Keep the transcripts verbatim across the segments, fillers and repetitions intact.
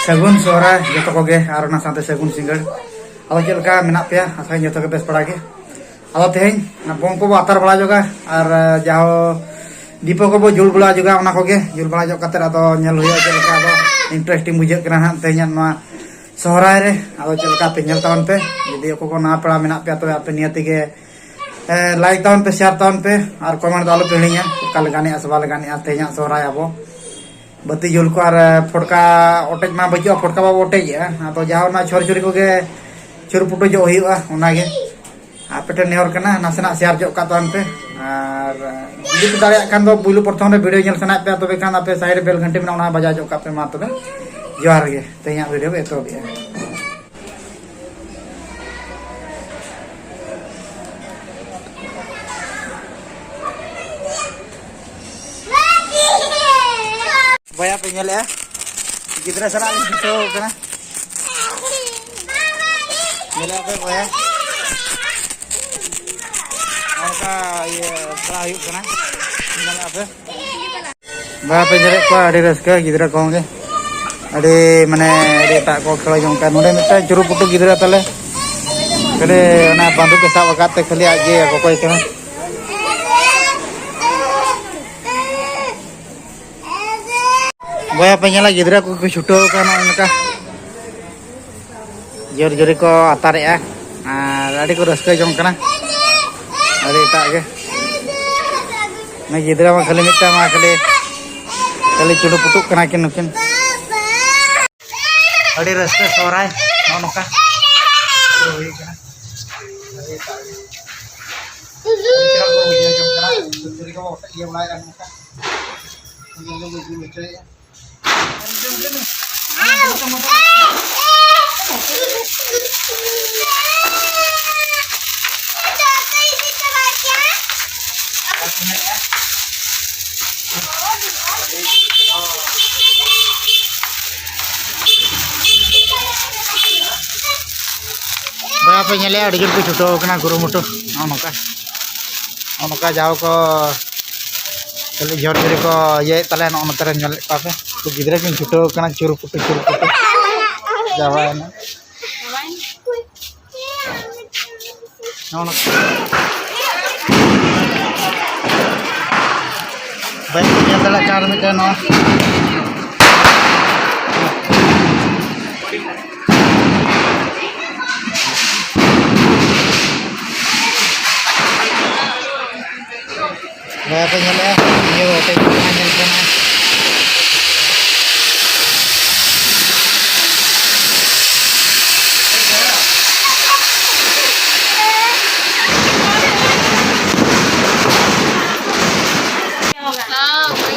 ᱥᱟᱹᱜᱩᱱ ᱥᱚᱦᱨᱟᱭ ᱡᱚᱛᱚ ᱠᱚᱜᱮ, ᱟᱨ ᱚᱱᱟ ᱥᱟᱶᱛᱮ ᱥᱟᱹᱜᱩᱱ ᱥᱤᱸᱜᱟᱹᱲ᱾ ᱟᱫᱚ ᱪᱮᱫ ᱞᱮᱠᱟ ᱢᱮᱱᱟᱜ ᱯᱮᱭᱟ? ᱟᱥᱟᱭᱟᱹᱧ ᱡᱚᱛᱚ ᱜᱮ ᱵᱮᱥ ᱵᱟᱲᱟ ᱜᱮ᱾ ᱟᱫᱚ ᱛᱮᱦᱮᱧ ᱵᱚᱢ ᱠᱚᱵᱚ ᱟᱛᱟᱨ ᱵᱟᱲᱟ ᱧᱚᱜᱟ, ᱟᱨ ᱡᱟᱦᱳ ᱫᱤᱯᱚ ᱠᱚᱵᱚ ᱡᱩᱞ ᱵᱟᱲᱟ ᱧᱚᱜᱟ, ᱚᱱᱟ ᱠᱚᱜᱮ ᱡᱩᱞ ᱵᱟᱲᱟ ᱧᱚᱜ ᱠᱟᱛᱮ ᱟᱫᱚ ᱧᱮᱞ ᱦᱩᱭᱩᱜᱼᱟ ᱪᱮᱫ ᱞᱮᱠᱟ ᱟᱫᱚ interesting ᱵᱩᱡᱷᱟᱹᱜ ᱠᱟᱱᱟ ᱦᱟᱸᱜ ᱛᱮᱦᱮᱧᱟᱜ ᱱᱚᱣᱟ ᱥᱚᱦᱨᱟᱭ ᱨᱮ᱾ ᱟᱫᱚ ᱪᱮᱫ ᱞᱮᱠᱟ ᱯᱮ ᱧᱮᱞ ᱛᱟᱵᱚᱱ ᱯᱮ᱾ ᱡᱩᱫᱤ ᱚᱠᱚᱭ ᱠᱚ ᱱᱟᱣᱟ ᱯᱮᱲᱟ ᱢᱮᱱᱟᱜ ᱯᱮᱭᱟ, ᱛᱚᱵᱮ ᱟᱯᱮ ᱱᱤᱭᱟᱹ ᱛᱮᱜᱮ ᱞᱟᱭᱤᱠ ᱛᱟᱵᱚᱱ ᱯᱮ, ᱥᱮᱭᱟᱨ ᱛᱟᱵᱚᱱ ᱯᱮ, ᱟᱨ ᱠᱚᱢᱮᱱᱴ ᱫᱚ ᱟᱞᱚ ᱯᱮ ᱦᱤᱲᱤᱧᱟ᱾ ᱚᱠᱟ ᱞᱮᱠᱟᱱᱤᱡ ᱥᱮ ᱵᱟᱝ ᱞᱮᱠᱟᱱᱤᱡ ᱛᱮᱦᱮᱧᱟᱜ ᱥᱚᱦᱨᱟᱭ ᱟᱵᱚ ᱵᱟᱹᱛᱤ ᱡᱩᱞ ᱠᱚ ᱟᱨ ᱯᱷᱚᱴᱠᱟ ᱚᱴᱮᱡ ᱢᱟ ᱵᱟᱹᱪᱩᱜᱼᱟ, ᱯᱷᱚᱴᱠᱟ ᱵᱟᱵᱚ ᱚᱴᱮᱡᱮᱜᱼᱟ᱾ ᱟᱫᱚ ᱡᱟᱦᱟᱸ ᱚᱱᱟ ᱪᱷᱚᱨ ᱪᱷᱩᱨᱤ ᱠᱚᱜᱮ ᱪᱷᱩᱨ ᱯᱩᱴᱩᱡᱚᱜ ᱦᱩᱭᱩᱜᱼᱟ, ᱚᱱᱟᱜᱮ ᱟᱯᱮ ᱴᱷᱮᱱ ᱱᱮᱦᱚᱨ ᱠᱟᱱᱟ, ᱱᱟᱥᱮᱱᱟᱜ ᱥᱮᱭᱟᱨ ᱧᱚᱜ ᱠᱟᱜ ᱛᱟᱵᱚᱱ ᱯᱮ᱾ ᱟᱨ ᱡᱩᱫᱤ ᱯᱮ ᱫᱟᱲᱮᱭᱟᱜ ᱠᱷᱟᱱ ᱫᱚ ᱯᱩᱭᱞᱩ ᱯᱨᱚᱛᱷᱚᱢ ᱨᱮ ᱵᱷᱤᱰᱤᱭᱳ ᱧᱮᱞ ᱥᱟᱱᱟᱭᱮᱫ ᱯᱮᱭᱟ, ᱛᱚᱵᱮ ᱠᱷᱟᱱ ᱟᱯᱮ ᱥᱟᱭᱤᱰ ᱨᱮ ᱵᱮᱞ ᱜᱷᱟᱱᱴᱤ ᱢᱮᱱᱟᱜᱼᱟ, ᱚᱱᱟ ᱵᱟᱡᱟᱣ ᱧᱚᱜ ᱠᱟᱜ ᱯᱮ᱾ ᱢᱟ ᱛᱚᱵᱮ ᱡᱚᱦᱟᱨ ᱜᱮ, ᱛᱮᱦᱮᱧᱟᱜ ᱵᱷᱤᱰᱤᱭᱳ ᱵᱚ ᱮᱛᱚᱦᱚᱵᱮᱜᱼᱟ᱾ ᱵᱚᱭᱦᱟ ᱯᱮ ᱧᱮᱞᱮᱜᱼᱟ, ᱜᱤᱫᱽᱨᱟᱹ ᱥᱟᱞᱟᱜ ᱞᱤᱧ ᱪᱷᱩᱴᱟᱹᱣ ᱠᱟᱱᱟ᱾ ᱧᱮᱞᱮᱜᱼᱟ ᱯᱮ ᱵᱚᱭᱦᱟ, ᱚᱱᱠᱟ ᱤᱭᱟᱹ ᱯᱟᱲᱦᱟᱣ ᱦᱩᱭᱩᱜ ᱠᱟᱱᱟ᱾ ᱧᱮᱞᱮᱜᱼᱟ ᱯᱮ᱾ ᱵᱟ ᱯᱮ ᱧᱮᱞᱮᱫ ᱠᱚᱣᱟ, ᱟᱹᱰᱤ ᱨᱟᱹᱥᱠᱟᱹ ᱜᱤᱫᱽᱨᱟᱹ ᱠᱚᱦᱚᱸ ᱜᱮ, ᱟᱹᱰᱤ ᱢᱟᱱᱮ ᱟᱹᱰᱤ ᱮᱴᱟᱜ ᱠᱚ ᱠᱷᱮᱞ ᱡᱚᱝ ᱠᱟᱱᱟ᱾ ᱱᱚᱰᱮ ᱢᱤᱫᱴᱟᱝ ᱪᱩᱨᱩ ᱯᱩᱴᱩ ᱜᱤᱫᱽᱨᱟᱹ ᱛᱟᱞᱮ, ᱠᱷᱟᱹᱞᱤ ᱚᱱᱟ ᱵᱟᱱᱫᱩᱠ ᱮ ᱥᱟᱵ ᱟᱠᱟᱫ ᱛᱮ ᱠᱷᱟᱹᱞᱤ ᱟᱡ ᱜᱮ ᱜᱚᱜᱚᱭ ᱠᱟᱱᱟ᱾ ᱵᱚᱭᱦᱟ ᱯᱮ ᱧᱮᱞᱟ, ᱜᱤᱫᱽᱨᱟᱹ ᱠᱚᱠᱚ ᱪᱷᱩᱴᱟᱹᱣ ᱟᱠᱟᱱᱟ ᱱᱚᱜᱼᱚ ᱱᱚᱝᱠᱟ᱾ ᱡᱳᱨ ᱡᱳᱨ ᱠᱚ ᱟᱛᱟᱨᱮᱜᱼᱟ ᱟᱨ ᱟᱹᱰᱤ ᱠᱚ ᱨᱟᱹᱥᱠᱟᱹ ᱡᱚᱝ ᱠᱟᱱᱟ᱾ ᱟᱹᱰᱤ ᱮᱴᱟᱜ ᱜᱮ᱾ ᱩᱱᱤ ᱜᱤᱫᱽᱨᱟᱹ ᱢᱟ ᱠᱷᱟᱹᱞᱤ ᱢᱤᱫᱴᱟᱝ ᱢᱟ ᱠᱷᱟᱹᱞᱤ, ᱠᱷᱟᱹᱞᱤ ᱪᱩᱰᱩ ᱯᱩᱴᱩᱜ ᱠᱟᱱᱟ ᱠᱤᱱ ᱱᱩᱠᱤᱱ᱾ ᱟᱹᱰᱤ ᱨᱟᱹᱥᱠᱟᱹ ᱥᱚᱦᱨᱟᱭ ᱱᱚᱜᱼᱚ ᱱᱚᱝᱠᱟ ᱯᱩᱨᱟᱹ ᱦᱩᱭ ᱠᱟᱱᱟ᱾ ᱟᱹᱰᱤ ᱮᱴᱟᱜ ᱜᱮ᱾ ᱟᱹᱰᱤ ᱪᱮᱦᱨᱟ ᱠᱚ ᱵᱩᱡᱷᱟᱹᱣ ᱡᱚᱝ ᱠᱟᱱᱟ᱾ ᱪᱷᱩᱨᱪᱷᱩᱨᱤ ᱠᱚ ᱤᱭᱟᱹ ᱵᱟᱲᱟᱭᱮᱫᱟ ᱱᱚᱝᱠᱟ᱾ ᱩᱱᱠᱩ ᱠᱚ ᱵᱩᱡᱷᱟᱹᱣ ᱦᱚᱪᱚᱭᱮᱫᱼᱟ᱾ ᱟᱯᱮ ᱧᱮᱞᱮᱜᱼᱟ, ᱟᱹᱰᱤ ᱡᱳᱨ ᱠᱚ ᱪᱷᱩᱴᱟᱹᱣ ᱠᱟᱱᱟ ᱠᱩᱨᱩᱢᱩᱴᱩ᱾ ᱱᱚᱜᱼᱚ ᱱᱚᱝᱠᱟ, ᱱᱚᱜᱼᱚ ᱱᱚᱝᱠᱟ ᱡᱟᱦᱟᱸ ᱠᱚ ᱠᱷᱟᱹᱞᱤ ᱡᱷᱚᱨ ᱡᱷᱚᱨᱤ ᱠᱚ ᱤᱭᱟᱹᱭᱮᱫ ᱛᱟᱞᱮᱭᱟ᱾ ᱱᱚᱜᱼᱚ ᱱᱚᱛᱮ ᱨᱮ ᱧᱮᱞᱮᱫ ᱠᱚᱣᱟ ᱯᱮ, ᱩᱱᱠᱩ ᱜᱤᱫᱽᱨᱟᱹ ᱠᱤᱱ ᱪᱷᱩᱴᱟᱹᱣ ᱠᱟᱱᱟ, ᱪᱩᱨᱩ ᱯᱩᱴᱩ ᱪᱩᱨᱩ ᱯᱩᱴᱩ᱾ ᱪᱟᱵᱟᱭᱮᱱᱟ᱾ ᱱᱚᱜᱼᱚ ᱱᱚᱝᱠᱟ᱾ ᱵᱟᱹᱧ ᱧᱮᱞ ᱫᱟᱲᱮᱭᱟᱜ ᱠᱟᱱ ᱟᱨ ᱢᱤᱫᱴᱮᱱ ᱱᱚᱣᱟ᱾ ᱱᱚᱣᱟ ᱯᱮ ᱧᱮᱞᱮᱜᱼᱟ, ᱤᱭᱟᱹ ᱟᱛᱮ ᱧᱮᱞ ᱠᱟᱱᱟ᱾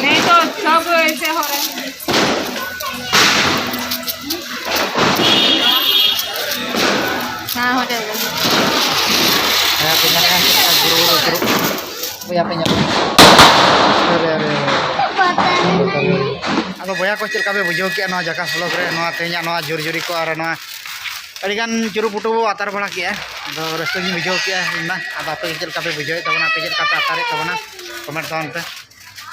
नहीं तो सब ऐसे हो रहे हैं। हाँ, हो जाएगा। ᱦᱮᱸ, ᱯᱮ ᱧᱮᱞᱮᱜᱼᱟ, ᱪᱮᱫ ᱞᱮᱠᱟ ᱜᱩᱨᱩ ᱜᱩᱨᱩ ᱜᱩᱨᱩ᱾ ᱵᱚᱭᱦᱟ ᱯᱮ ᱧᱮᱞᱮᱜᱼᱟ᱾ ᱟᱨᱮ, ᱟᱨᱮ, ᱟᱨᱮ᱾ ᱟᱫᱚ ᱵᱚᱭᱦᱟ ᱠᱚ, ᱪᱮᱫ ᱞᱮᱠᱟ ᱯᱮ ᱵᱩᱡᱷᱟᱹᱣ ᱠᱮᱜᱼᱟ ᱱᱚᱣᱟ ᱡᱟᱠᱟᱥ vlog ᱨᱮ, ᱱᱚᱣᱟ ᱛᱮᱦᱮᱧᱟᱜ ᱱᱚᱣᱟ ᱡᱷᱩᱨᱡᱷᱩᱨᱤ ᱠᱚ ᱟᱨ ᱱᱚᱣᱟ ᱟᱹᱰᱤᱜᱟᱱ ᱪᱩᱨᱩ ᱯᱩᱴᱩ ᱵᱚ ᱟᱛᱟᱨ ᱵᱟᱲᱟ ᱠᱮᱜᱼᱟ? ᱟᱫᱚ ᱨᱟᱹᱥᱠᱟᱹ ᱜᱤᱧ ᱵᱩᱡᱷᱟᱹᱣ ᱠᱮᱜᱼᱟ ᱤᱧ ᱢᱟ᱾ ᱟᱫᱚ ᱟᱯᱮ ᱜᱮ ᱪᱮᱫ ᱞᱮᱠᱟ ᱯᱮ ᱵᱩᱡᱷᱟᱹᱣᱮᱫ ᱛᱟᱵᱚᱱᱟ, ᱟᱯᱮ ᱪᱮᱫ ᱞᱮᱠᱟ ᱯᱮ ᱟᱛᱟᱨᱮᱫ ᱛᱟᱵᱚᱱᱟ, comment ᱛᱟᱵᱚᱱ ᱯᱮ᱾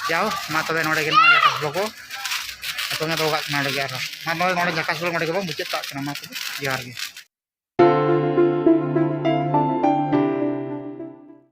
ᱡᱟᱣ, ᱢᱟ ᱛᱚᱵᱮ ᱱᱚᱰᱮ ᱜᱮ ᱱᱚᱣᱟ ᱡᱟᱠᱟᱥ vlog ᱠᱚ ᱟᱛᱚᱝ ᱮ ᱫᱚᱦᱚ ᱠᱟᱜ ᱠᱟᱱᱟ ᱱᱚᱰᱮ ᱜᱮ ᱟᱨᱦᱚᱸ᱾ ᱢᱟ ᱱᱚᱰᱮ, ᱱᱚᱰᱮ ᱡᱟᱠᱟᱥ vlog ᱱᱚᱰᱮ ᱜᱮᱵᱚᱱ ᱢᱩᱪᱟᱹᱫ ᱠᱟᱜ ᱠᱟᱱᱟ᱾ ᱢᱟ ᱛᱚᱵᱮ ᱡᱚᱦᱟᱨ ᱜᱮ᱾